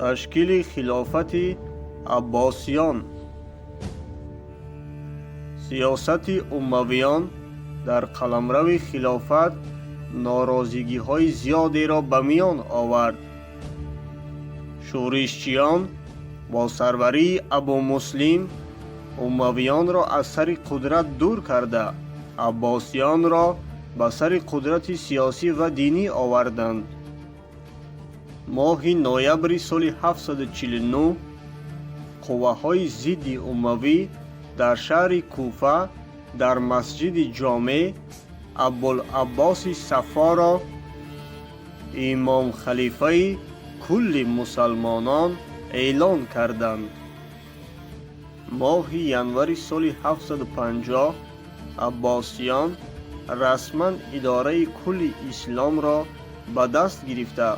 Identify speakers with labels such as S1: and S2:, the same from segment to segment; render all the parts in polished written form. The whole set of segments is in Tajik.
S1: Ташкили хилофати Аббосиён. Сиёсати умавиён дар қаламрави хилофат норозигиҳои зиёдеро ба миён овард. Шӯришчиён бо сарварии Абумуслим умавиёнро аз сари қудрат дур карда, аббосиёнро ба сари қудрати сиёсӣ ва динӣ оварданд. Моҳи ноябри соли 749 қувваҳои зидди умавӣ дар шаҳри Куфа дар масҷиди Ҷомеъ Абулаббоси Саффоро имом-халифаи кулли мусалмонон эълон карданд. Моҳи январи соли 750 аббосиён расман идораи кулли исломро ба даст гирифта,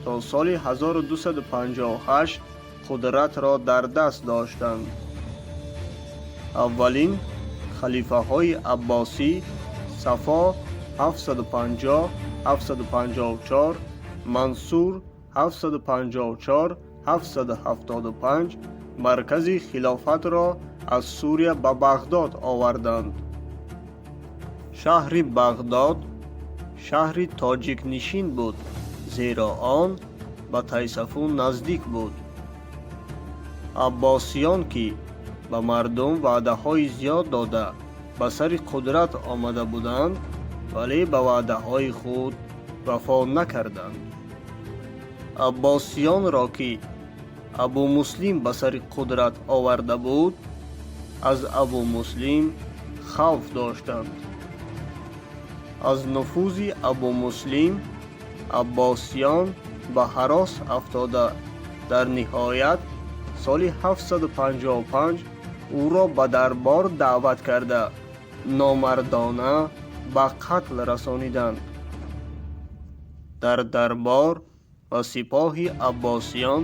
S1: то соли 1258 қудратро дар даст доштанд. Аввалин халифаҳои аббосӣ Сафо 750 754, Мансур 754 775 маркази хилофатро аз Сурия ба Бағдод оварданд. Шаҳри Бағдод шаҳри тоҷикнишин буд, зеро он ба Тайсафун наздик буд. Аббосиён, ки ба мардум ваъдаҳои зиёд дода ба сари қудрат омада буданд, вале ба ваъдаҳои худ вафо накарданд. Аббосиёнро, ки Абумуслим ба сари қудрат оварда буд, аз Абумуслим хавф доштанд. Аз нуфузи Абумуслим аббосиён ба ҳарос афтода, дар ниҳоят соли 755 ӯро ба дарбор даъват карда, номардона ба қатл расониданд. Дар дарбор ва сипоҳи аббосиён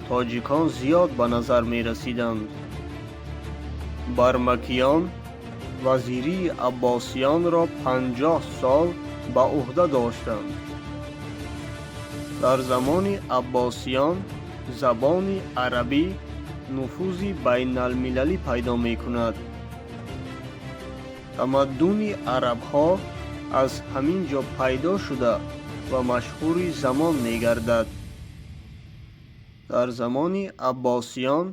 S1: тоҷикон зиёд ба назар мерасиданд. Бармакиён вазирии аббосиёнро 50 сол ба ӯҳда доштанд. Дар замони аббосиён забони арабӣ нуфузи байналмилалӣ пайдо мекунад. Тамаддуни арабҳо аз ҳамин ҷо пайдо шуда ва машҳури замон мегардад. Дар замони аббосиён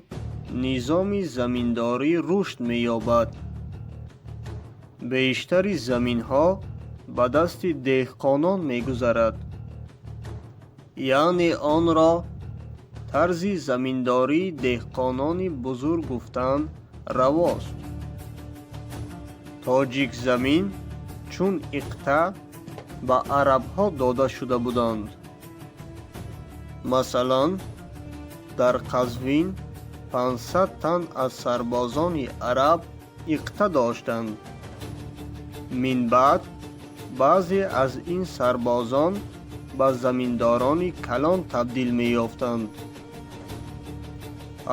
S1: низоми заминдорӣ рушд меёбад. Бештари заминҳо ба дасти деҳқонон мегузарад, яъне онро тарзи заминдории деҳқонони бузург гуфтан равост. Тоҷикзамин чун иқта ба арабҳо дода шуда буданд. Масалан, дар Қазвин 500 тан аз сарбозони араб иқта доштанд. Минбаъд баъзе аз ин сарбозон ба заминдорони калон табдил меёфтанд.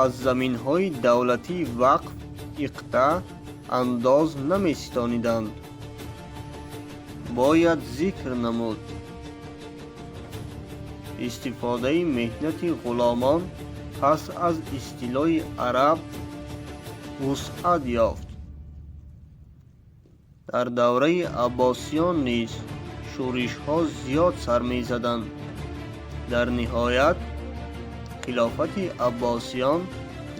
S1: Аз заминҳои давлатии вақф иқта андоз намеситониданд. Бояд зикр намуд, истифодаи меҳнати ғуломон пас аз истилои араб вусъат ёфт. Дар давраи аббосиён низ шӯришҳо зиёд сар мезаданд. Дар ниҳоят хилофати аббосиён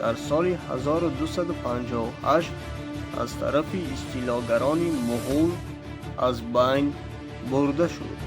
S1: дар соли 1258 аз тарафи истилогарони муғул аз байн бурда шуд.